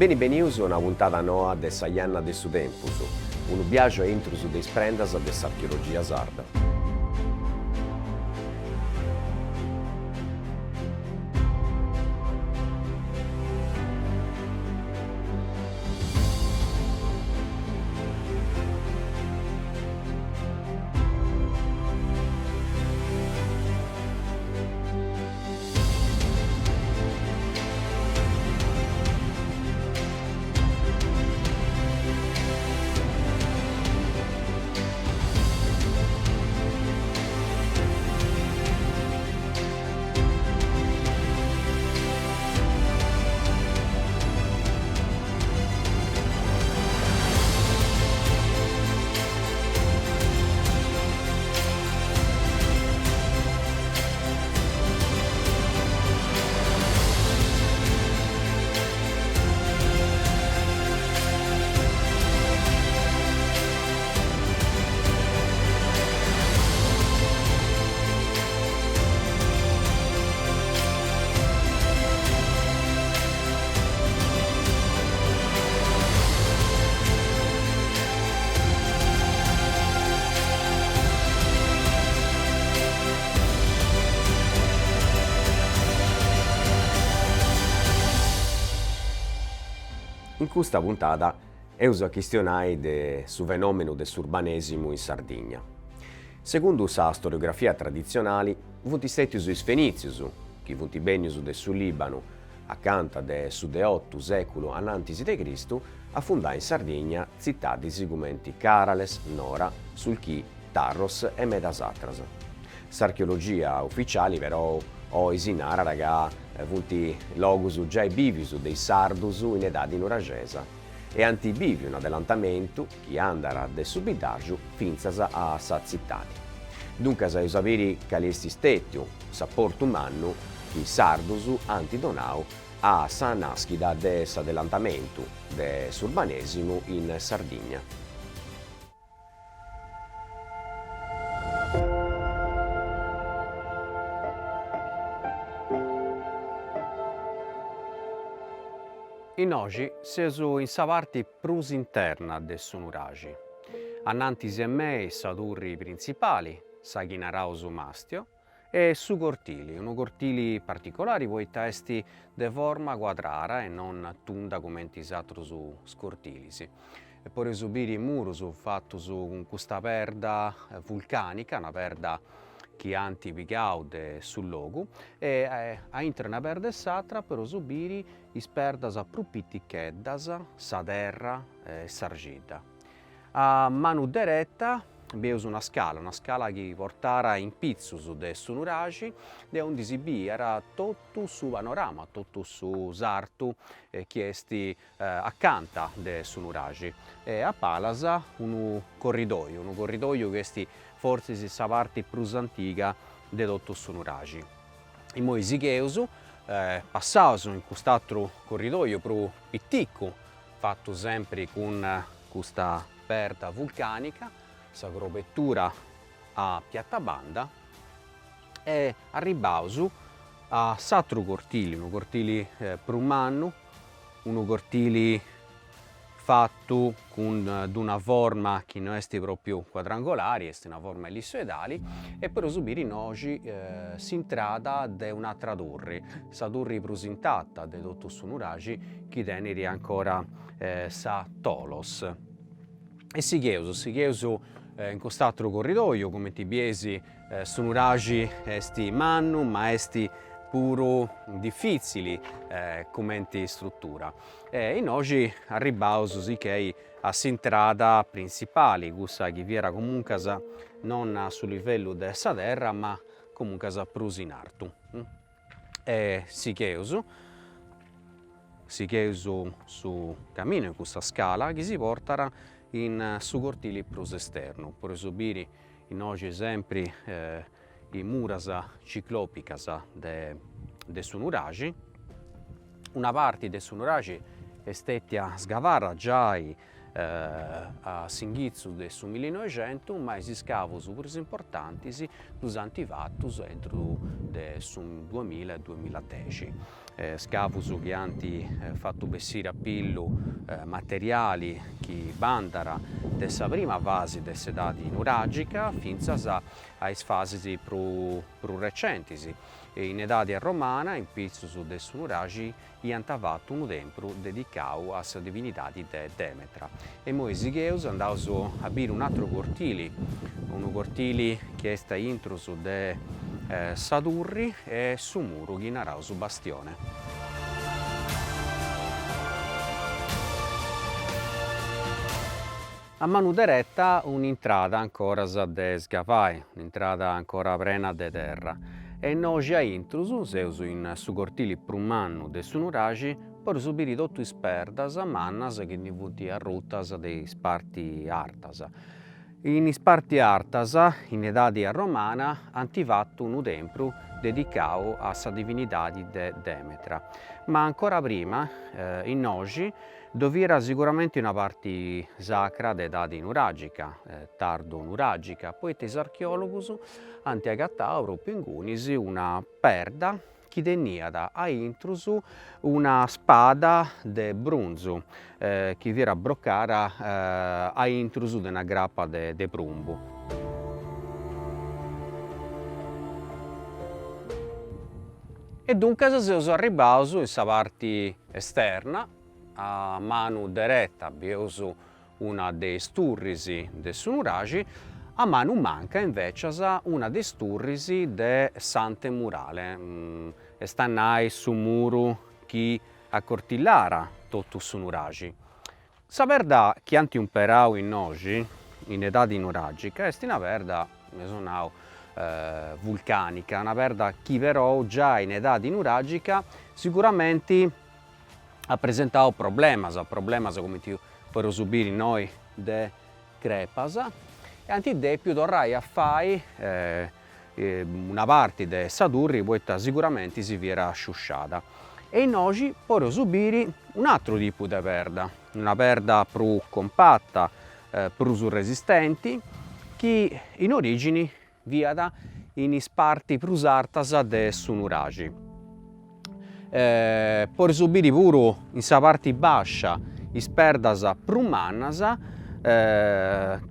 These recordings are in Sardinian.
Beni benius a una puntada noa de Sa Janna de su Tempus, unu biaxu a intrus de is prendas de s'archeologia sarda. In custa puntada eus a chistionai de su fenòmenu de s'urbanèsimu in Sardigna. Segundu sa storiografia traditzionali funt stètius is Fenìtzius, chi funt bènnius de su Lìbanu acanta de su de otu sèculu anantis de Cristu, a fundai in Sardigna tzitadis cumenti Càrales, Nora, Sulchì, Tharros e medas atras. S'archeologia uficiali però oi si narat ca funt logus giai bìvius de is sardus in edadi nuraxesa e ant bìviu un'adelantamentu chi andat de su biddarxu fintzas a sa tzitadi. Duncas eus a biri cali est stètiu s'aportu mannu chi is sardus ant donau a sa nàschida de s'adelantamentu de s'urbanèsimu in Sardigna. Innoxi seus in sa parti prus interna de su nuraxi. Anantis 'e mei sa turri printzipali, sa chi naraus mastio, e su cortili, unu cortili particolari poita est de forma cuadrara e non tunda cumenti is atrus cortilis. E podeus biri murus fatus cun custa perda vulcanica, una perda chi ant pigau de su logu e aintre una perda e s'atra podeus biri is perdas prus piticheddas, sa terra e s'argidda. A manu dereta bieus una scala, una scala chi portara in pitzus de su nuraxi, de aundi si biiat totu su panorama, totu su sartu chi est acanta de su nuraxi e a palas unu corridoiu, unu corridoiu chi est fortzis sa parti prus antiga de totu su nuraxi. Immoi sigheus, passaus in cust'atru corridoiu prus piticu, fatu sempri cun custa perda vulcanica, sa crobetura a piattabanda e arribbaus a s'atru cortili, unu cortili prus mannu, unu cortili fatu cun d'una forma chi no est propriu quadrangolari, est una forma ellissoidali e podeus biri innoxi s'intrada de un'atra turri, sa turri prus intata de totu su nuraxi chi tenit ancora sa tholos. E sigheus, sigheus in cust'atru corridoiu, cumenti bieis su nuraxi est mannu ma est puru difitzili cumenti struttura E innoxi arribbaus sichei a s'intrada printzipali, cussa chi fiat comuncas non a su livellu de sa terra ma comuncas prus in artu. E sigheus, sigheus su caminu in custa scala chi si portat in su cortili prus esternu, podeus biri innoxi sempri is muras ciclòpicas de su nuraxi. Una parti de su nuraxi est stètia sgavada giai a s'inghitzu de su millinoixentu, ma is iscavus prus importantis ddus ant fatus intru de su duamilla e duamiladexi. Scavus chi ant fatu bessiri a pillu materiali chi bandat de sa prima fasi de s'edadi nuragica fintzas a is fasis prus recentis. In edadi arromana in pitzus de su nuraxi iant fatu unu tempru dedicau a sa divinidadi de Demetra. E immoi sigheus, andaus a biri un'atru cortili, unu cortili chi est a intrus de sa turri e su muru chi naraus bastione. A manu dereta un'intrada ancoras de sgavai, un'intrada ancora prena de terra e innoxi a intrus, seus in su cortili prus mannu de su nuraxi, podeus biri totu is perdas mannas chi ndi funt arrutas de is parti artas. In is parti artas, in edadi arromana, ant fatu unu tempru dedicau a sa divinidadi de Demetra, ma ancora prima, innoxi, Ddu fiat siguramenti una parti sacra de edadi nuragica, tardu nuragica, poita is archeologus ant agatau propriu ingunis una perda chi teniat a intrus una spada de brunzu chi fiat abrocada a intrus de una grapa de prumbu. E duncas seus arribbaus in sa parti esterna, a manu dereta bieus una de is turris de su nuraxi, a manu manca invecias una de is turris de s'antemurale, est a nai su muru chi acortillara totu su nuraxi. Sa perda chi ant umperau innoxi, in edadi nuragica, est una perda, eus nau, vulcanica, una perda chi però giai in edadi nuragica siguramenti at presentau problemas, problemas cumenti podeus biri innoi de crepas, e ant depiu torrai a fai una parti de sa turri poita siguramenti si fiat sciusciada. E innoxi podeus biri un'atru tipu de perda, una perda prus compatta, prus resistenti, chi in origini fiat in is parti prus artas de su nuraxi. Podeus biri puru in sa parti bascia is perdas prus mannas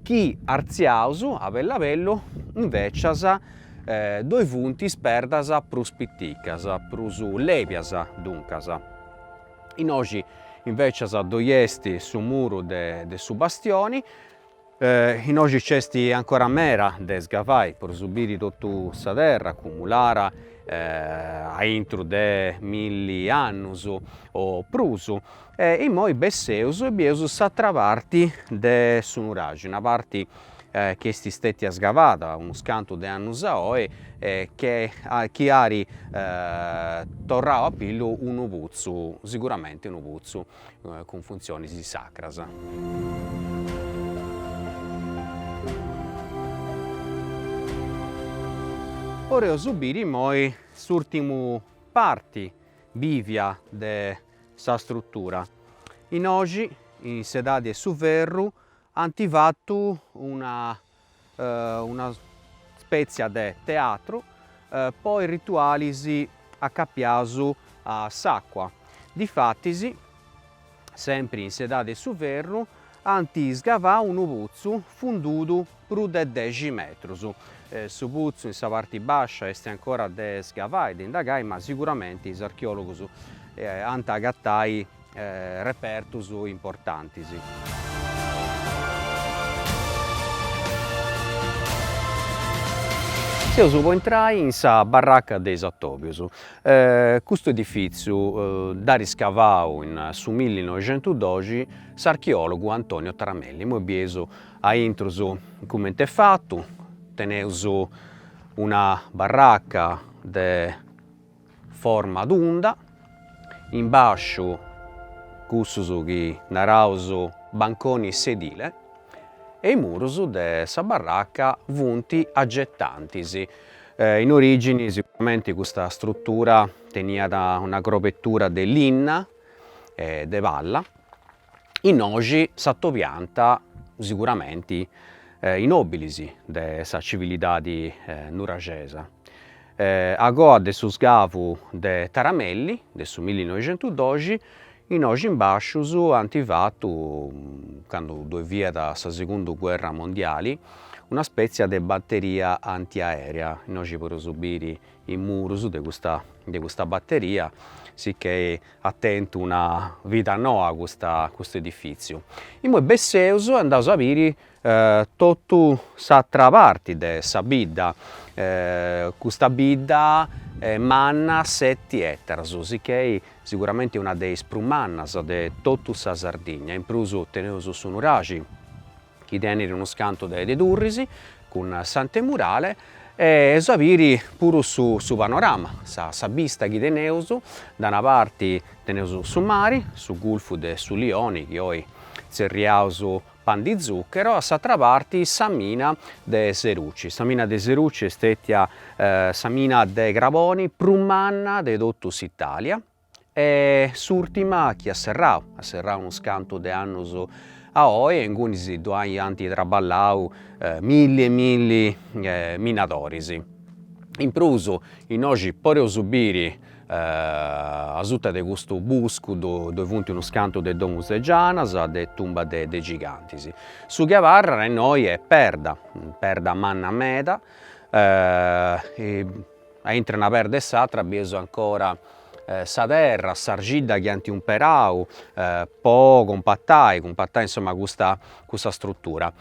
chi artziaus a bellu a bellu invecias ddoi funt is perdas prus piticas, prus lebias duncas. Innoxi invecias ddoi est su muru de su bastioni Innoxi nc'est ancora meda de sgavai, podeus biri totu sa terra acumulara aintru de milli annus o prus e immoi besseus e bieus s'atra parti de su nuraxi, una parti chi est stetia sgavada unus cantu de annus a oi e chi at torrau a pillu unu putzu, siguramenti unu putzu cun funtzionis sacras. Podeus biri immoi s'urtimu parti bivia de sa struttura. Innoxi, in s'edadi 'e su ferru, ant fatu una una spètzia de teatru po is ritualis acapiaus a s'àcua. Difatis, sempri in s'edadi 'e su ferru, ant sgavau unu putzu fundudu prus de dexi metrus. Su putzu in sa parti bàscia est ancora de sgavai, de indagai, ma siguramenti is archeòlogus ant a agatai repertus importantis. Seus po intrai in sa barraca de is atobius. Custu edifitziu dd'at scavau in su millinoixentudoxi s'archeologu Antonio Taramelli. Immoi bieus a intrus cumenti est fatu, teneus una barraca de forma tunda, in basciu cussus chi naraus banconi sedile e is murus de sa barraca funt agetantis. In origini siguramenti custa struttura teniat una crobetura de linna e de palla, innoxi s'atobiant siguramenti is nobilis de sa civilidadi nuraxesa. A goa de su sgavu de Taramelli de su millinoixentudoxi, innoxi in bascius ant fatu, candu ddoi fiat sa segundu guerra mondiali, una spetzia de batteria antiaerea, innoxi podeus biri is murus de custa de custa batteria, sicchè at tentu una vida noa custa custu edifitziu. Immoi besseus e andaus a biri totu s'atra parti de sa bidda, custa bidda est manna seti ettaras, sicchè siguramenti una de is prus mannas de totu sa Sardigna, in prus teneus su nuraxi chi tenit unus cantu de turris cun s'antemurale e eus a biri puru su su panorama, sa sa bista chi teneus, da una parti teneus su mari, su gulfu de su Lioni chi oi tzerriaus Pan di Zucchero, a s'atra parti sa mina de Seruci. Sa mina de Seruci est stetia sa mina de craboni prus manna de totu s'Italia e s'urtima chi at serrau, at serrau unus cantu de annus a oi e ingunis ddoi ant traballau milli e milli minadoris. In prus innoxi podeus biri Asuta de custu buscu ddoi funt unus cantu de domus de gianas, de tumba de gigantis. Su chi abarrat innoi est perda, perda manna meda, aintre una perda e s'atra bieus ancora sa terra, s'arxidda chi ant umperau po cumpatai, cumpatai insoma custa custa struttura.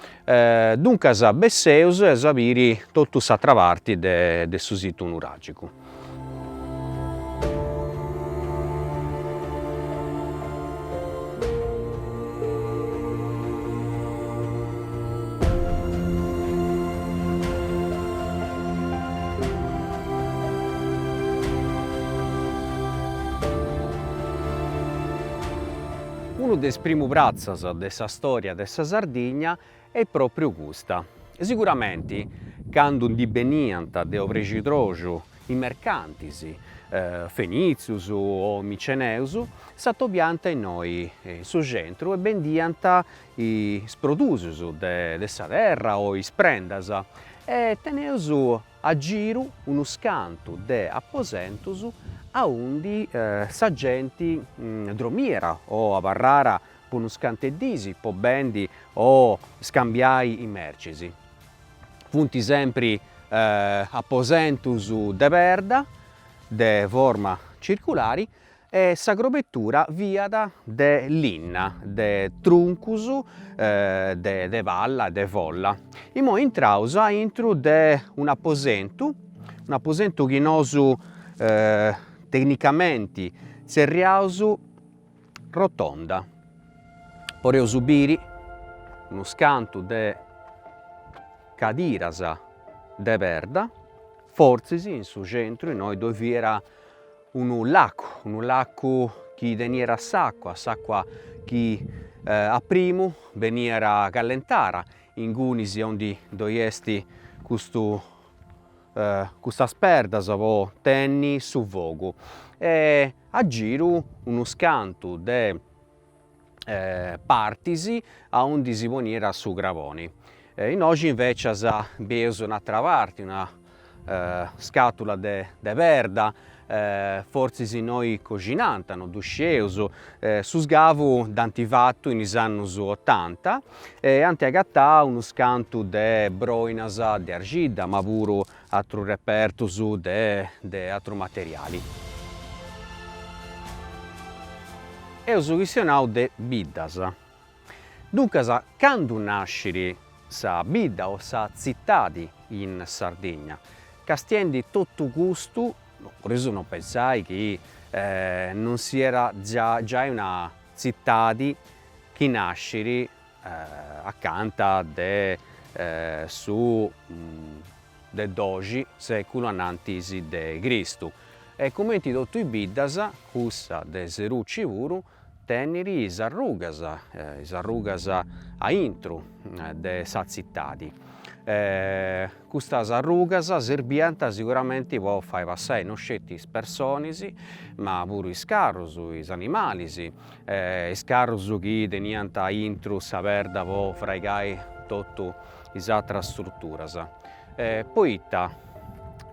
Duncas besseus e eus a biri totu s'atra parti de su situ nuragicu. Unu de is primu pratzas de sa storia de sa Sardigna est propriu custa. Siguramenti candu ndi beniant de Obrescidroxu is mercantis, fenitzius o miceneus, s'atobiant innoi in su centru e bendiant is produsius de sa terra o is prendas e teneus a giru unus cantu de aposentus aundi sa genti dromiat o abarràt po unus cantu 'e dis po bendi o scambiai is mercis. Funt sempri aposentus de perda de forma circulari e sa crobetura fiat de linna, de truncus de palla, de folla. Imoi intraus aintru de un'aposentu, un'aposentu chi nosu tecnicamenti tzerriaus rotonda. Podeus biri unus cantu de cadiras de perda, fortzis in su centru innoi ddoi fiat unu lacu, unu lacu chi teniat s'acua, s'acua chi a primu beniat callentara ingunis aundi ddoi est custu custas perdas po tenni su fogu e a giru unus cantu de partis aundi si poniat su craboni. Innoxi invecias bieus un'atra parti, una scatula de perda, fortzis innoi coxinant, no ddu scieus, su sgavu dd'ant fatu in is annus otanta e ant agatau unus cantu de broinas de arxidda, ma puru atrus repertus de de atru materiali. Eus chistionau de biddas. Duncas candu nascit sa bidda o sa tzitadi in Sardigna? Castiendi totu custu no podeus no pensai chi non siat giai una tzitadi chi nascit acanta de su de doxi seculu anantis de Cristu e cumenti totu is biddas cussa de Seruci puru tenit is arrugas, is arrugas aintru de sa tzitadi. Custas arrugas serbiant siguramenti po fai passai no sceti is personis, ma puru is carrus, is animalis, is carrus chi teniant aintru sa perda po fraigai totu is atras struturas. Poita?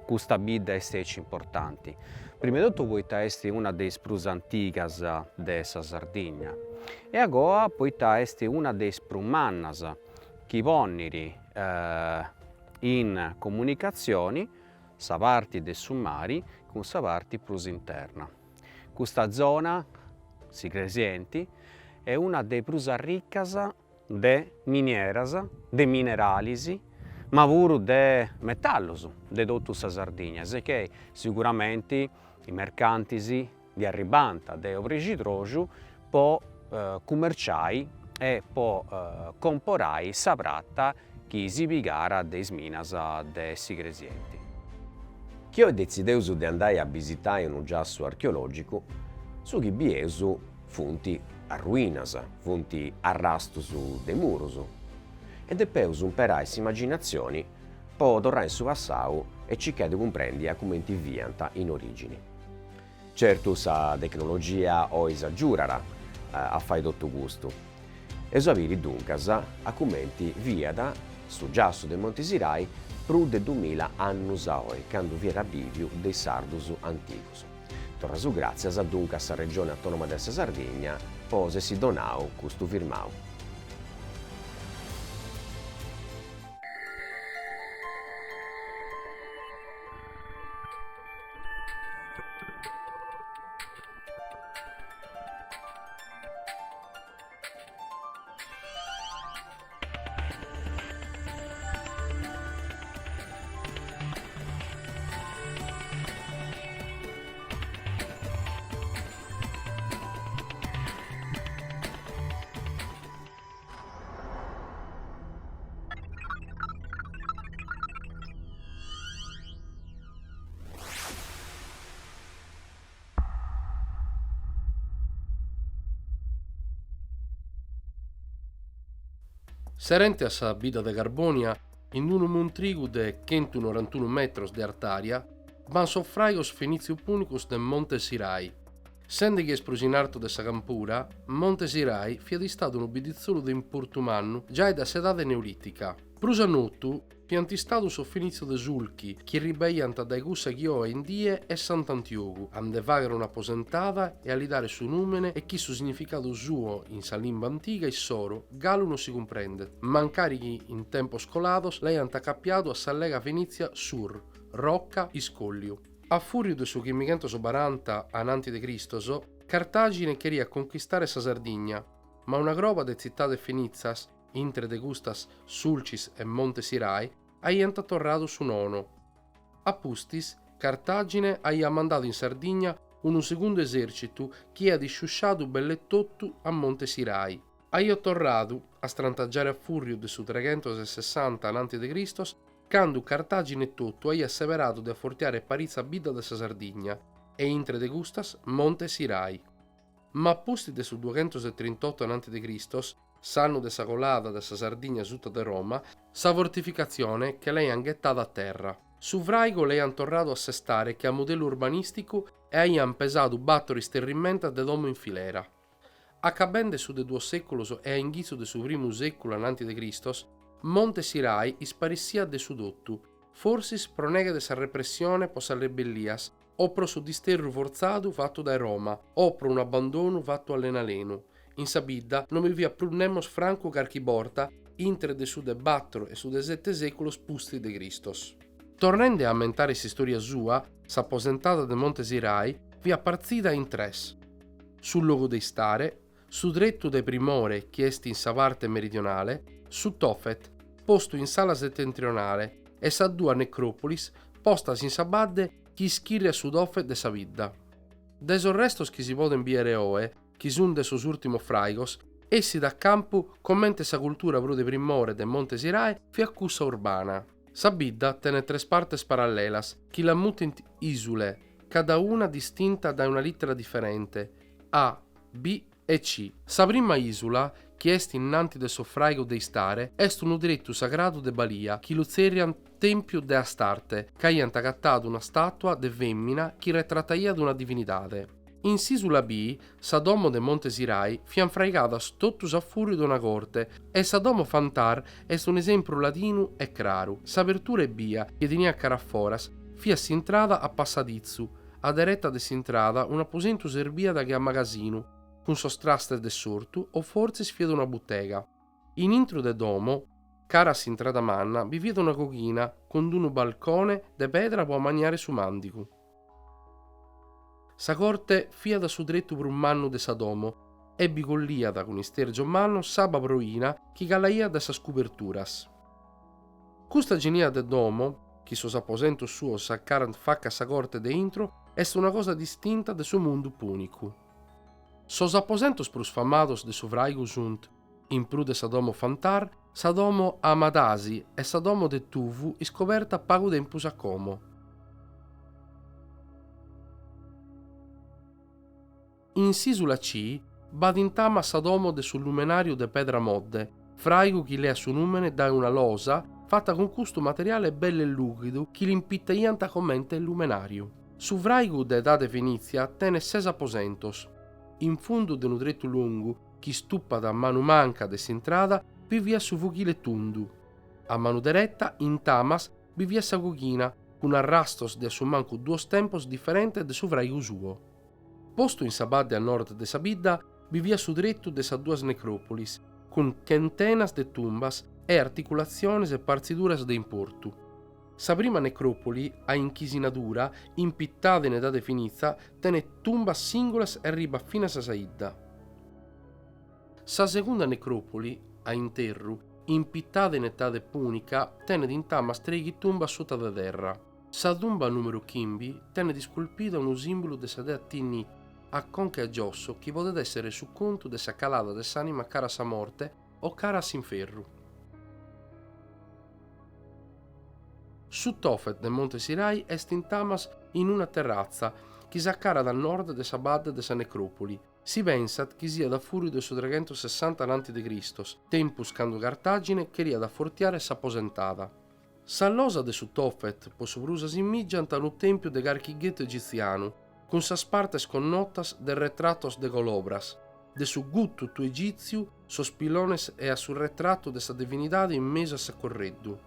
custa bidda est aici importanti? Prima 'e totu poita est una de is prus antigas de sa Sardigna e agoa poita est una de is prus mannas chi ponit in comunicatzioni sa parti de su mari cun sa parti prus interna. Custa zona, s'Igresienti, est una de is prus arricas de minieras, de mineralis, ma puru de metallus de totu sa Sardigna, sicchè siguramenti is mercantis ndi arribant de Obrexidroxu po cumerciai e po comporai sa prata chi si pigàt de is minas de s'Igresienti. Chi oi detzideus de andai a bisitai unu giassu archeològicu, su chi bieus funt arruinas, funt arrastus de murus e depeus umperai s'imaginatzioni po torrai in su passau e circai de cumprendi a cumenti fiant in origini. Certu sa tecnologia oi s'agiurat a fai totu custu. Eus a biri duncas a cumenti fiat su giassu de Monti Sirai prus de dumila annus a oi, candu fiat bìviu de is sardus antigus. Torraus gràtzias duncas a sa Regioni Autonoma de sa Sardigna po s'essi donau custu firmau. Serente a sa bidda de Carbònia, in unu muntrigu de chentunorantunu metros de artària, b'ant sos fràigos fenìtziu-pùnicos de Monte Sirai. Sende chi est prus in artu de sa campura, Monte Sirai fiat istadu unu bidditzolu de importu mannu giai dae s'edade neolìtica. Prus a notu fiant istados sos fenìtzios de Sulchi, chi arribaiant dae cussa chi oe in die est Sant'Antiogu, a nde fàghere un'aposentada e a li dare su nùmene e chi su significadu suo in sa limba antiga issoro galu non si cumprendet, mancari chi in tempos colados l'aiant acapiadu a s'allega fenìtzia sur, roca, iscòlliu. A fùrriu de su chimbichentos baranta ananti de Cristos, Cartàgine cheriat conchistare sa Sardigna, ma una croba de tzitades fenitzas, intre de custas Sulcis e Monte Sirai, aiant torradu su nono. A pustis, Cartàgine aiat mandadu in Sardigna unu segundu esèrcitu chi aiat isciusciadu belle totu a Monte Sirai. Aiat torradu a strantagiare a fùrriu de su treghentos e sessanta ananti de Cristos, candu Cartàgine etotu aiat seberadu de afortiare paritza bidda de sa Sardigna, e intre de custas Monte Sirai. Ma a pustis de su duaghentos e trintoto ananti de Cristos, s'annu de sa colada de sa Sardigna suta de Roma, sa fortificatzione che l'aiant ghetada a terra. Su fràigu l'aiant torradu a sestare che a modellu urbanìsticu e aiant pesadu bator isterrimentas de domo in filera. Acabende su de duos sèculos e a inghitzu de su primu sèculu ananti de Cristos, Monte Sirai isparessiat de su totu, forsis pro neghe de sa repressione pro sas rebellias o pro su disterru fortzadu fatu dae Roma o pro un'abbandonu fatu a lenu a lenu. In sa bidda non bi fiat prus nemos francu carchi borta intre de su de bator e su de sete sèculos pustis de Cristos. Torrende a ammentare s'istòria sua, s'aposentada de Monte Sirai fiat partzida in tres. su logu de istare, su tretu de primore chi est in sa parte meridionale, su tofet, postu in s'ala setentrionale, e sas duas necròpolis postas in sa badde chi ischirriat su tofet de sa bidda. Dae sos restos chi si podent bìere oe, chi sunt de sos ùrtimos fràigos, essit a campu comente sa cultura prus de primore de Monte Sirai fiat cussa urbana. Sa bidda tenet tres partes parallelas chi la mutint ìsule, cada una distinta dae una lìtera diferente, A, B e C. Sa prima ìsula, chi est innanti de sos fràigos de istare, est unu tretu sagradu de balia chi lu tzèrriant Tèmpiu de Astarte, ca aiant agatadu una stàtua de fèmina chi retrataiat una divinidade. In s'ìsula B, sa domo de Monte Sirai fiant fraigadas totus a fùrriu de una corte e sa domo Fantar est un'esempru ladinu e craru. S'abertura ebbia, chi teniat cara a foras, Fiat s'intrada a passaditzu, a dereta de s'intrada un'aposentu serbiat che a magasinu, cun sos trastes de s'ortu o fortzis fiat una butega. In intro de domo, cara a s'intrada manna, bi fiat una coghina cun unu balcone de pedra pro ammaniare su màndigu. Sa corte fiat su tretu prus mannu de sa domo e bi colliat cun istèrgios mannos s'abba proina chi calaiat dae sas cuberturas. Custa genia de domo, chi sos aposentos suos s'acarant faca a sa corte de intro, est una cosa distinta de su mundu pùnicu. Sos aposentos prus famados de su fràigu sunt, in prus de sa domo Fantar, sa domo Amadasi e sa domo de Tuvu iscoberta pagu tempus a como. In s'ìsula C b'at intamas sa domo de su lumenàriu de pedra modde, fràigu chi leat su nùmene dae una losa fata cun custu materiale belle lùghidu chi l'impitaiant comente lumenàriu. Su fràigu de edade fenìtzia tenet ses aposentos. In fundu de unu tretu longu chi istupat a manu manca de s'intrada bi fiat su foghile tundu. A manu dereta, intamas, bi fiat sa coghina, cun arrastos de a su mancu duos tempos diferentes de su fràigu suo. Postu in sa badde a nord de sa bidda bi fiat su tretu de sas duas necròpolis, cun chentenas de tumbas e articulatziones e partziduras de importu. Sa prima necròpoli a inchisinadura, impitada in edade fenitza, tenet tumbas sìngulas e arribat finas a sa 'idda. Sa segunda necròpoli, a interru, impitada in etade pùnica, tenet intamas trèighi tumbas suta de terra. Sa tumba nùmeru chimbi tenet isculpida unu sìmbulu de sa dea Tinnit a conca a giosso chi podet èssere su contu de sa calada de s'ànima cara a sa morte o cara a s'inferru. Su Tofet de Monte Sirai est intamas in una terratza chi s'acarat a nord de sa badde de sa necròpoli. Si pensat chi siat a fùrriu de su treghentosessanta ananti de Cristos, tempus cando Cartàgine cheriat afortiare s'aposentada. Sa losa de su Tofet po su prus assimìgiant a unu tèmpiu de carchi ghetu egitzianu, cun sas partes connotas de retratos de colobras, de su gututu egìtziu, sos pilones e a su retratu de sa divinidade in mesu a s'acorreddu.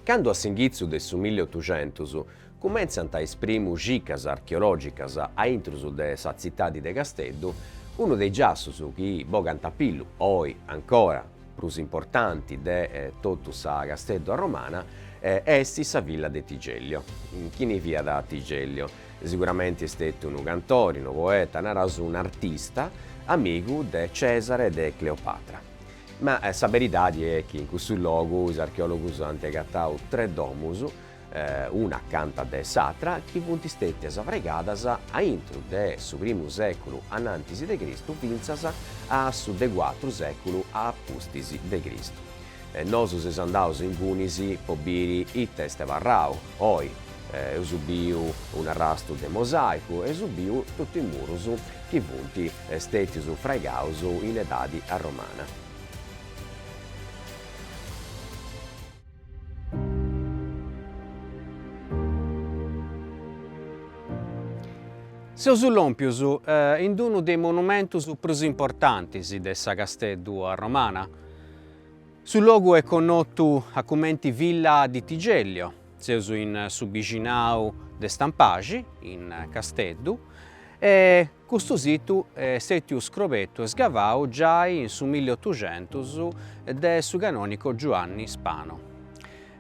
Candu a s'inghitzu de su milliotuxentus cumentzant is primus xicas archeològicas a intrus de sa tzitadi de Casteddu, unu de is giassus chi bogant a pillu, oi ancora prus importanti de totu sa Casteddu arromana, est sa villa de Tigellio. Chini fiat Tigellio? Siguramenti est stetiu unu cantori, unu poeta, naraus un'artista, amigu de Cesare e de Cleopatra. Ma sa beridadi est chi in cussu logu is archeologus ant agatau tres domus, una acanta de s'atra, chi funt stètias fraigadas a intru de su primu sèculu anantis de Cristu fintzas a su de cuatru sèculu a pustis de Cristu. Nosu seus andaus ingunis po biri ita est abarrau oi, eus biu un'arrastu de mosàicu, eus biu totu is murus chi funt stètius fraigaus in edadi arromana. Seus lòmpius in unu de is monumentus prus importantis de sa Casteddu arromana. Su logu est connotu a cumenti Villa di Tigellio, seus in su bixinau de Stampaxi, in Casteddu, e custu situ est stètiu scrobetu e sgavau giai in su milliotuxentus de su canonico Giuanni Spano.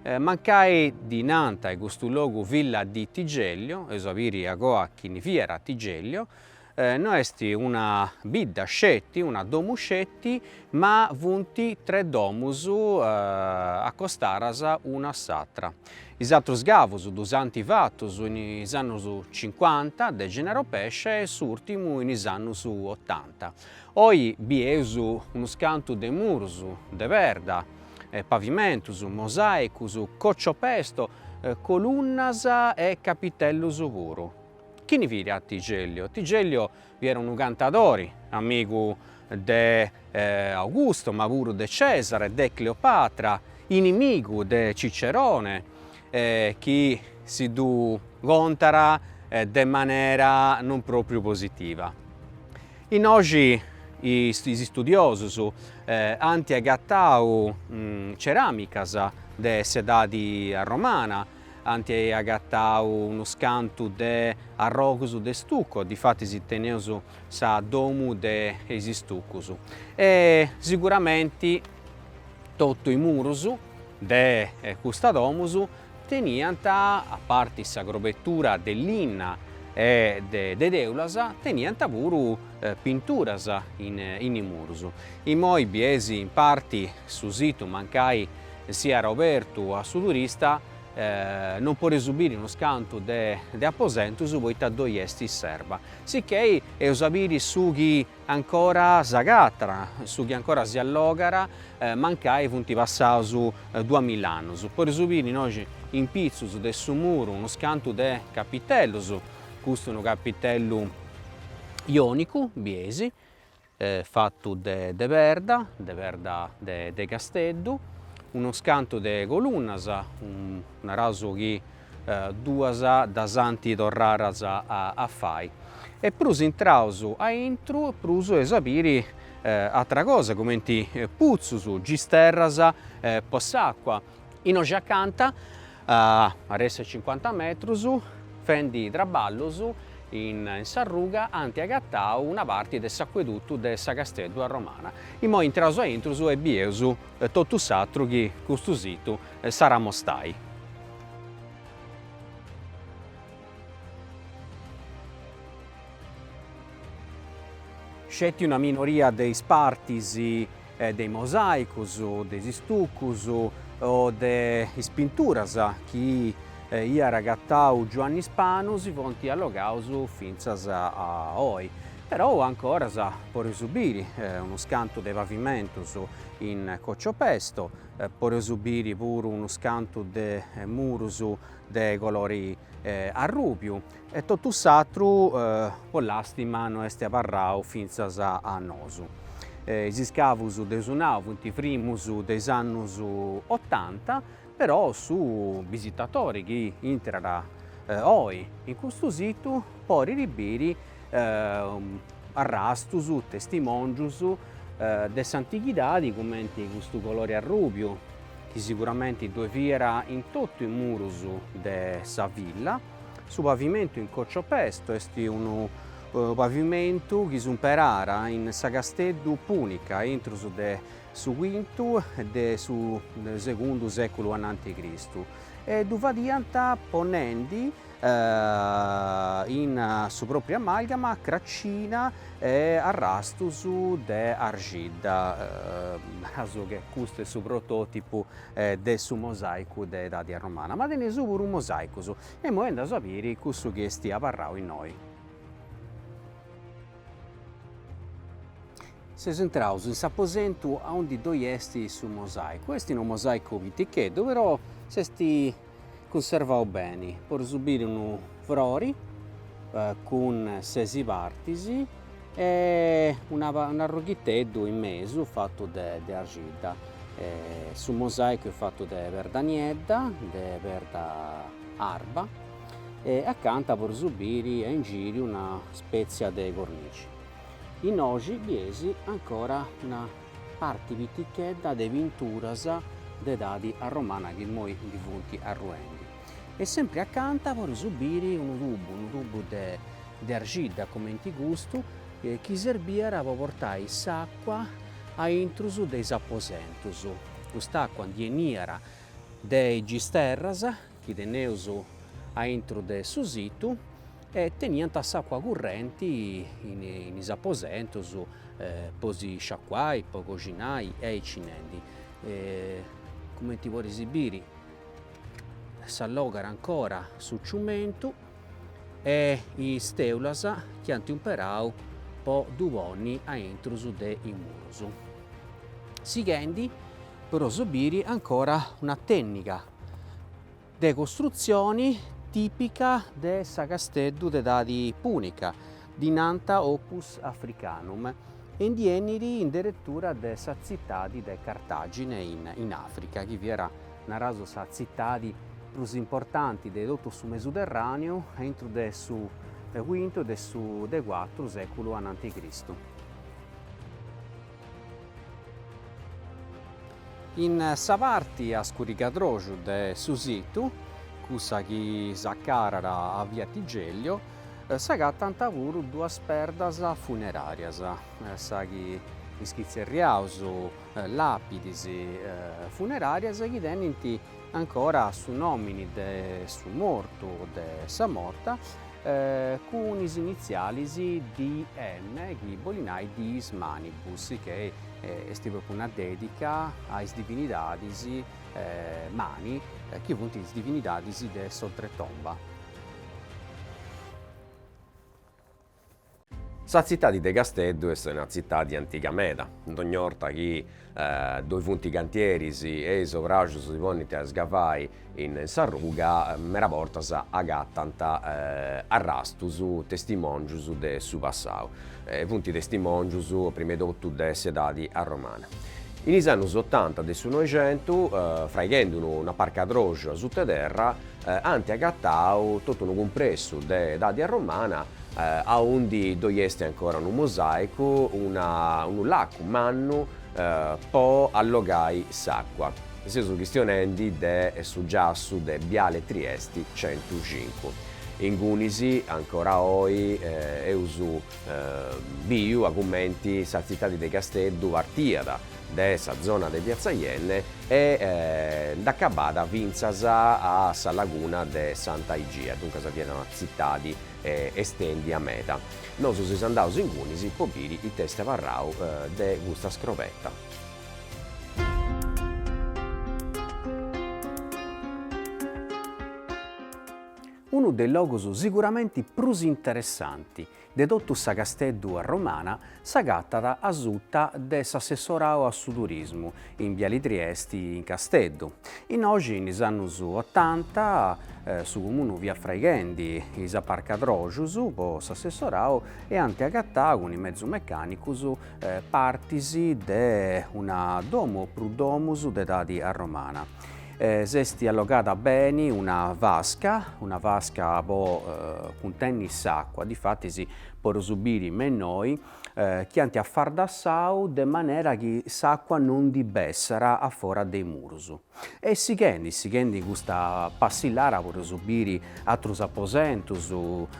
Mancai ddi nant a custu logu Villa di Tigellio, eus a biri agoa chini fiat Tigellio. no est una bidda sceti, una domu sceti, ma funt tre domus acostaras una a s'atra. Is atrus scavus ddus ant fatus in is annus cincuanta de Gennaro Pesce e s'urtimu in is annus otanta. Oi bieus unus cantu de murus de perda, pavimentus, mosaicus, cocciopesto, colunnas e capitellus puru. Chini fiat Tigellio? Tigellio fiat unu cantadori, amigu de Augusto ma puru de Cesare, de Cleopatra, inimigu de Cicerone, chi si ddu contat de manera non propriu positiva. Innoxi is istudiosus ant agatau ceramicas de s'edadi arromana, ant agatau unus cantu de arrogus de stucco, difatis teneus sa domu de is istucus e siguramenti totu is murus de custa domus teniant, a parti sa crobetura de linna e de teulas, teniant puru pinturas in is murus. Immoi bieis in parti su situ mancai siat obertu a su turista, non podeus biri unus cantu de aposentus poita ddoi est s'erba, sicchei eus a biri su chi ancora s'agatat, su chi ancora si allogat, mancai funt passaus duamilla annus. Podeus biri innoxi in pitzus de su muru unus cantu de capitellus, custu unu capitellu ionicu, bieis, fatu de de perda, de perda de Casteddu, unus cantu de colunnas, naraus chi duas ddas ant torradas a fai. E prus intraus aintru prus eus a biri atra cosa cumenti putzus, gisterras po s'acua. Innoxi acanta, a aressi cincuanta metrus, fendi traballus in s'arruga ant agatau una parti de s'acuedutu de sa Casteddu arromana. Immoi intraus aintru e bieus totu s'atru chi custu situ s'at a amostai. Sceti una minoria de is partis de is mosàicus, de is istucus o de is pinturas chi iat agatau Giuanni Spanu si funt allogaus fintzas a oi. Perou ancoras podeus biri unus cantu de pavimentus in cocciopesto, podeus biri puru unus cantu de murus de colori arrubiu e totu s'atru po lastima no est abarrau fintzas a nosu. Is iscavus dd'eus nau funt frimus de is annus otanta, però su bisitatori chi intrat oi in custu situ podit biri arrastus, testimongius de s'antighidadi cumenti custu colori arrubiu chi siguramenti ddoi fiat in totu is murus de sa villa. Su pavimentu in cocciopesto est unu pavimentu chi s'umperàt in sa Casteddu punica intrus de su cuintu e de su segundu seculu ananti Cristu e ddu fadiant ponendi in su propriu amalgama cracina e arrastus de arxidda, naraus che custu est su prototipu de su mosaicu de edadi arromana, ma teneus puru mosaicus e immoi andaus a biri cussu chi est abarrau innoi. Seus intraus in s'aposentu aundi ddoi est su mosaicu, est unu mosaicu piticheddu però s'est cunservau beni, podeus biri unu frori cun sesi partis e un'arroghiteddu in mesu fatu de de arxidda. Su mosaicu est fatu de perda niedda, de perda arba e acanta podeus biri a ingiriu una spetzia de cornici. Innoxi bieis ancora una parti pitichedda de pinturas de edadi arromana chi immoi ndi funt arruendi. E sempri acanta podeus biri unu tubu, unu tubu de de arxidda cumenti custu, chi serbiat po portai s'acua a intrus de is aposentus. Cust'acua ndi 'eniat de is gisterras chi teneus a intru de su situ. E teniant s'acua currenti in is aposentus po si sciacuai, po coxinai e aici nendi. Cumenti podis biri s'allogat ancora su ciumentu e is teulas chi ant umperau po ddu ponni aintrus de is murus. Sighendi podeus biri ancora una tenniga de costrutzioni tìpica de sa Casteddu de edadi pùnica, ddi nant opus africanum e ndi 'enit in deretura de sa tzitadi de Cartàgine in Àfrica, chi fiat, naraus, sa tzitadi prus importanti de totu su Mesuterràneu aintru de su cuintu e de su de cuatru sèculu ananti Cristu. In sa parti a scurigadroxu de su situ, cussa chi s'acarat a via Tigellio, s'agatant puru duas perdas funeràrias, sa chi tzerriaus làpidis funeràrias chi tenint ancora su nòmini de su mortu o de sa morta cun is initzialis DM chi bolit nai Diis Manibus che est propriu una dedica a is divinidadis Mani chi funt is divinidadis de s'oltretomba. Sa tzitadi de Casteddu est una tzitadi antiga meda, dogna 'orta chi ddoi funt cantieris e is obrajus si ponint a sgavai in s'arruga, meda bortas agatant arrastus, testimòngius de su passau. Funt testimòngius prima 'e totu de s'edadi arromana. In is annus otanta de su Noixentu, fraighendi unu aparcadroxu a suta 'e terra, ant agatau totu unu cumpressu de edadi arromana aundi ddoi est ancora unu mosàicu, una unu lacu mannu po allogai s'àcua. Seus chistionendi de su giassu de Biale Triesti centucincu. Ingunis ancora oi eus biu a cumenti sa tzitadi de Casteddu partiat de sa zona de Piazza Yenne e nd'acabàt fintzas a sa laguna de Santa Igia, duncas fiat una tzitadi estèndia meda. Nosu seus andaus ingunis po biri ita est abarrau de custa scrobeta. Unu de is logus siguramenti prus interessanti de totu sa Casteddu arromana s'agatat asuta de s'assessorau a su turismu in Biali Triesti in Casteddu. Innoxi in is annus otanta su comunu fiat fraighendi is aparcadroxus po s'assessorau e ant agatau cun is mezus mecanicus partis de una domu o prus domus de edadi arromana. S'est allogada beni una vasca, una vasca po cuntenni s'acua, difatis podeus biri me innoi chi ant afardassau de manera chi s'acua non ndi bessat a fora de is murus. E sighendi, sighendi custa passillara podeus biri atrus aposentus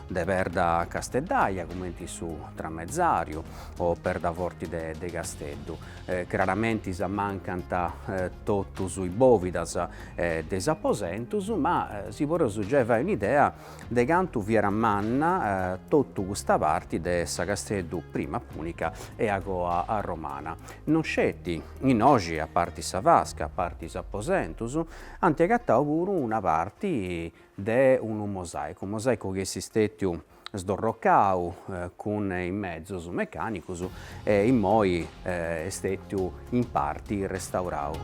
de perda casteddaia cumenti su tramezzariu o perda forti de Casteddu. Craramenti s'ammancant totus is bòvidas de is aposentus, ma si podeus giai fai un'idea de cantu fiat manna totu custa parti de sa Casteddu prima pùnica e agoa arromana. Non sceti innoxi, a parti sa vasca, a parti is aposentus, ant agatau puru una parti de unu mosàicu, mosàicu chi est stètiu sdorrocau cun is mezus mecanicus e immoi est stètiu in parti restaurau.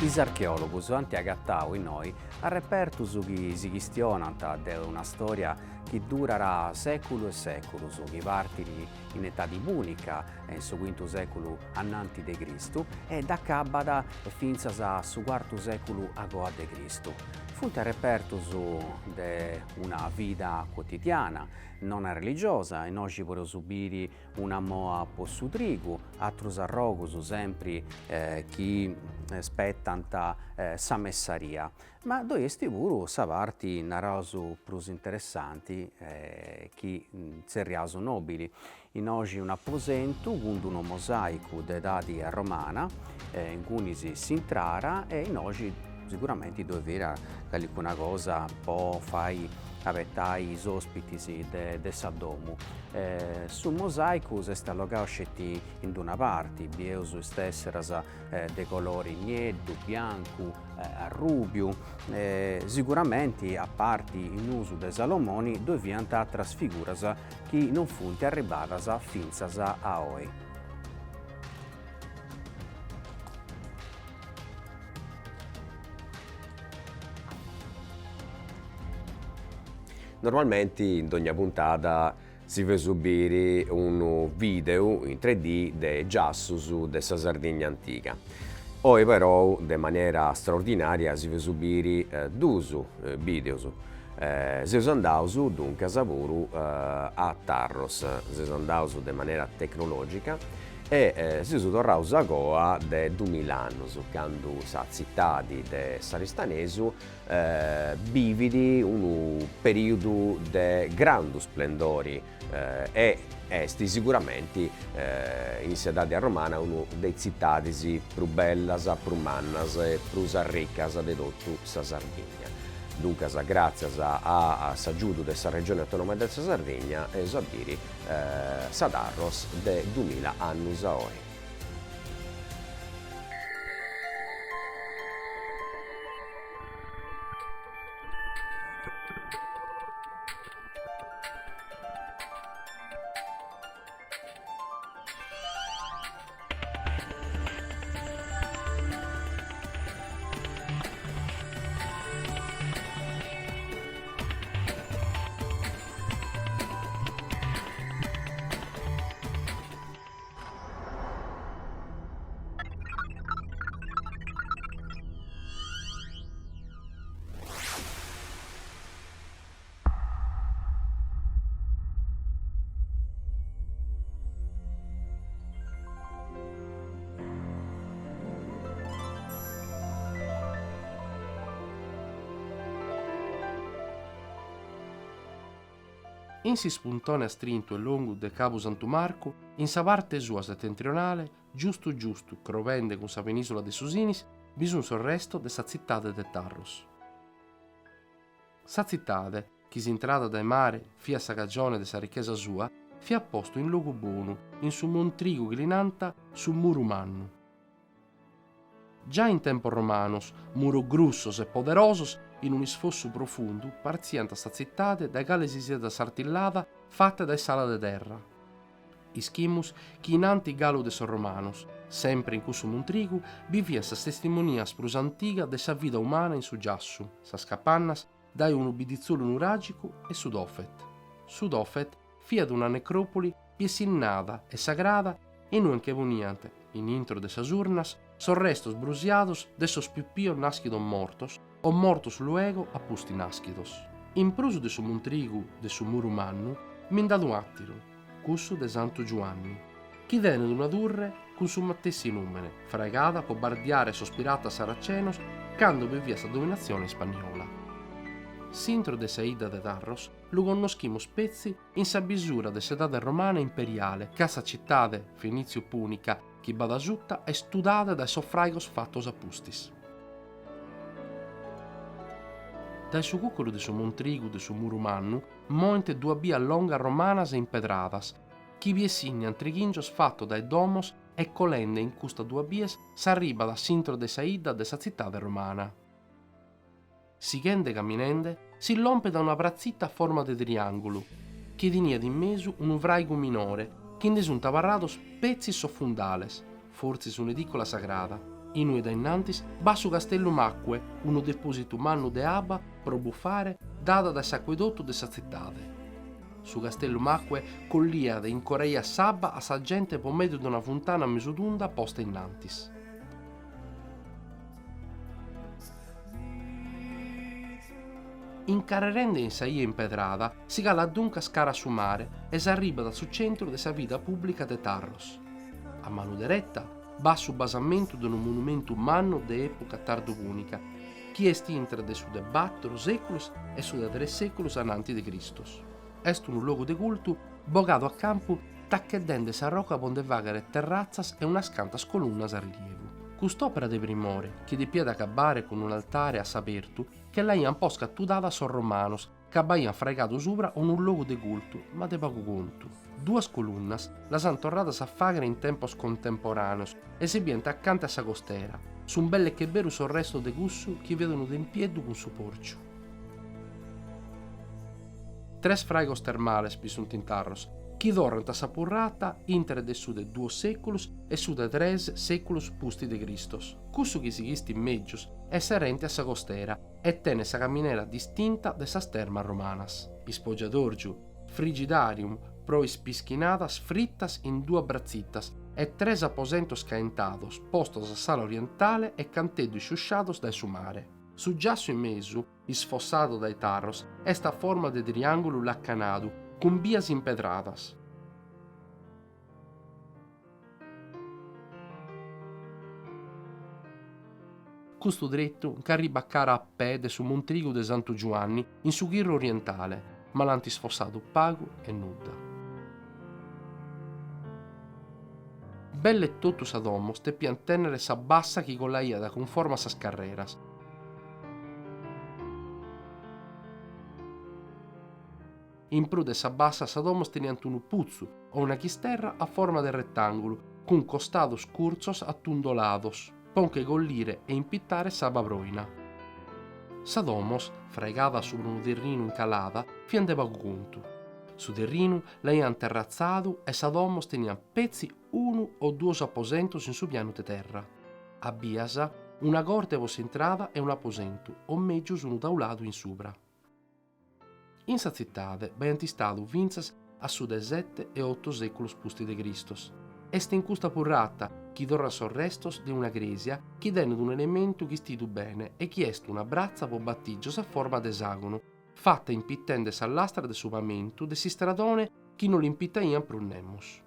Is archeòlogus ant agatau innoi arrepertus chi si chistionant de una stòria chi durat sèculus e sèculus, chi partit in etadi pùnica, in su cuintu sèculu ananti de Cristu, e dd'acabat fintzas a su cuartu sèculu agoa de Cristu. Funt arrepertus de una vida cuotidiana, non arreligiosa, innoxi podeus biri una moa po su trigu, atrus arrogus sempri chi spetant sa messaria. Ma ddoi est puru sa parti, naraus, prus interessanti. tzitadi chi tzerriaus nobili. Innoxi un'aposentu cun d'unu mosaicu de edadi romana, ingunis s'intrara e innoxi siguramenti ddoi fiat callicuna cosa po fai abetai is ospitis de sa domu. Su mosaicu s'est allogau sceti in d'una parti, bieus is tesseras de colori nieddu, biancu, arrubiu, siguramenti a parti in usu de Salomoni ddoi fiant atras figuras chi non funt arribbadas fintzas a oi. Normalmenti in dogna puntada si feus biri unu videu in 3D de giassus de sa Sardigna antiga. Oi perou de manera straordinaria si feus biri duus videus. Seus andaus duncas puru a Tharros, seus andaus de manera tecnologica e seus torraus agoa de dumila annus, candu sa tzitadi de s'Aristanesu bivit unu perìudu de grandu splendori e est siguramenti in s'edadi arromana unu de is tzitadis prus bellas, prus mannas e prus arricas de totu sa Sardigna. Duncas gràtzias a s'agiudu de sa Regioni Autonoma de sa Sardigna eus a biri sa Tharros de dumila annus a oi. In s'ispuntone astrintu e longu de Cabu Santu Marcu, in sa parte sua setentrionale, giustu giustu crobende cun sa penìsula de su Sinis, bi sunt sos restos de sa tzitade de Tharros. Sa tzitade, chi s'intrada dae mare fiat sa cagione de sa richesa sua, fiat postu in logu bonu, in su montrigu chi li nant su Muru Mannu. Già in tempos romanos, muros grussos e poderosos in un'isfossu profundu partziant sa tzitade dae cale si siat sartillada fata dae s'ala de terra. Ischimus chi in antis galu de sos romanos, sempre in cussu montrigu, bi fiant sas testimonias prus antigas de sa vida umana in su giassu, sas capannas dae unu biditzolu nuràgicu e su Tofet. Su Tofet fiat una necròpoli piessinnada e sagrada in ue nche poniant, in intro de sas urnas, sos restos brusiados de sos pipios nàschidos mortos o mortos luego a pustis nàschidos. In prus de su montrigu de su Muru Mannu, bi nd'at un'àteru, cussu de Santu Giuanni, chi tenet una turre cun su matessi nùmene, fraigada pro bardiare sos piratas saracenos cando bi fiat sa dominatzione ispanniola. S'intro de sa 'idda de Tharros lu connoschimus petzi in sa bisura de s'edade romana imperiale, ca sa citade fenìtziu-pùnica chi b'at a suta est tudada dae sos fràigos fatos a pustis. Dae su cùcuru de su montrigu de su Muru Mannu moent duas bias longas romanas e impedradas, chi piessignant trighìngios fatos dae domos e colende in custas duas bias s'arribat a s'intro de sa 'idda de sa tzitade romana. Sighende caminende, si lompet a una pratzita a forma de triàngulu, chi teniat in mesu unu fràigu minore chi nde sunt abarrados petzi sos fundales, fortzis un'edìcola sagrada, in ue dae innantis b'at su castellum aquae, unu depòsitu mannu de abba pro bufare dada dae s'acuedotu de sa tzitade. Su castellum aquae colliat e incoraiat s'abba a sa gente pro mèdiu de una funtana mesutunda posta innantis. Incarrerende in sa 'ia impedrada si calat duncas cara a su mare e s'arribat a su centru de sa vida pùblica de Tharros. A manu dereta b'at su basamentu de unu monumentu mannu de època tardu-pùnica, chi est intre de su de bàtoro sèculos e su de tres sèculos ananti de Cristos. Est unu logu de cultu bogadu a campu tacheddende sa roca po nde fàghere terratzas e unas cantas colunnas a rilievu. Cust'òpera de primore, chi depiat acabbare cun un'altare a s'abertu, che l'aiant posca tudada sos romanos, ca b'aiant fraigadu subra unu logu de cultu, ma de pagu contu. Duas colunnas las ant torradas a fàghere in tempos contemporàneos e si bient acante a sa costera. Sunt belle che beru sos restos de cussu chi fiat unu tempieddu cun su pòrciu. Tres fràigos termales bi sunt in Tharros, chi torrant a sa purrata intre de su de duos sèculos e su de tres sèculos pustis de Cristos. Cussu chi si chistit mègius est serente a sa costera e tenet sa caminera distinta de sas termas romanas. Ispogiadòrgiu, frigidarium pro is pischinadas fritas in duas bratzitas e tres aposentos caentados postos a s'ala orientale e canteddu isciusciados dae su mare. Su giassu in mesu, isfossadu dae Tharros, est a forma de triàngulu lacanadu cun bias impedradas. Custu tretu nch'arribat cara a pee de su montrigu de Santu Giuanni in su chirru orientale, ma l'ant isfossadu pagu e nudda. Belle totu sas domos depiant tènnere sa bassa chi colaiat cunforma a sas carreras. In prus de sa bassa sas domos teniant unu putzu o una chisterra a forma de retàngulu cun costados curtzos atundolados po nche collire e impitare s'abba pròina. Sas domos, fraigadas subra unu terrinu in calada, fiant de pagu contu. Su terrinu l'aiant terratzadu e sas domos teniant petzi unu o duos aposentos in su pianu de terra. A bias, una corte po s'intrada e un'aposentu, o mègius unu tauladu in subra. In sa tzitade b'aiant istadu fintzas a su de sete e oto sèculos pustis de Cristos. Est in custa purrata chi torrant sos restos de una crèsia chi tenet unu elementu chistidu bene e chi est una bratza po batìgios a forma de esàgonu, fata impitende sas lastras de su pamentu de s'istradone chi no l'impitaiant prus nemos.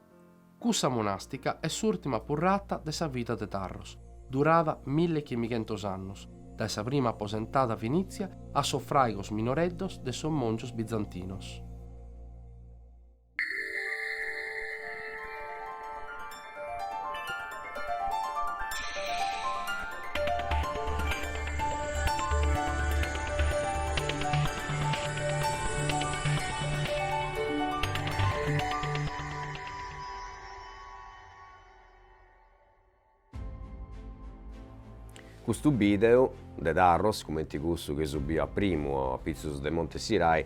Cussa monàstica est s'ùrtima purrata de sa vida de Tharros, durada millechimighentos annos, dae sa prima aposentada fenìtzia a sos fràigos minoreddos de sos mòngios bizantinos. Custu bideu de Tharros, cumenti cussu chi eus biu a primu a pitzus de Monte Sirai,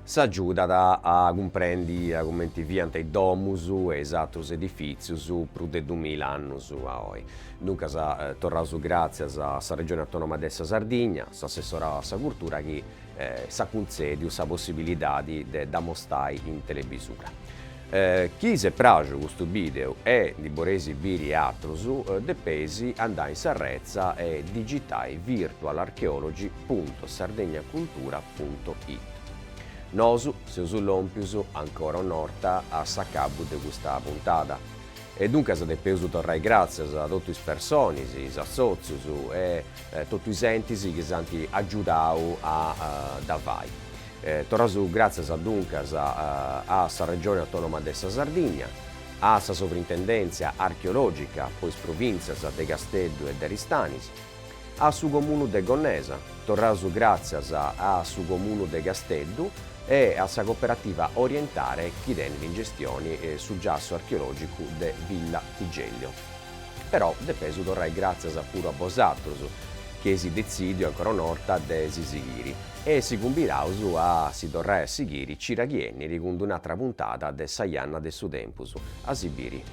s'agiudat a cumprendi a cumenti fiant is domus e is atrus edifitzius prus de dumila annus a oi. Duncas torraus gràtzias a sa Regioni Autonoma de sa Sardigna, s'assessorau a sa Curtura chi s'at cuntzèdiu sa possibilidadi de dd'amostai in telebisura. Chi s'est praxu custu bideu e ndi boreis biri atrus, depeis andai in s'arretza e digitai virtualarcheology punto sardegnacultura punto it. Nosu seus lòmpius ancora un'orta a s'acabu de custa puntada e duncas depeus torrai gràtzias a totu is personis, is assòtzius e totu is entis chi s'ant agiudau a dda fai. Torraus gràtzias duncas a sa Regione Autonoma de sa Sardigna, a sa Sovrintendèntzia Archeològica po is provìntzias de Casteddu e de Aristanis, a su Comunu de Gonnesa, torraus gràtzias a su Comunu de Casteddu e a sa Cooperativa Orientare chi tenit in gestioni su giassu archeològicu de Villa Tigellio. Però depeus torrai gràtzias puru a bosatrus chi eis detzìdiu ancora un'orta de si sighiri e si cumbidaus a si torrai a sighiri cira chi 'enniri cun d'un'atra puntada de Sa Janna de su Tempus. A si biri.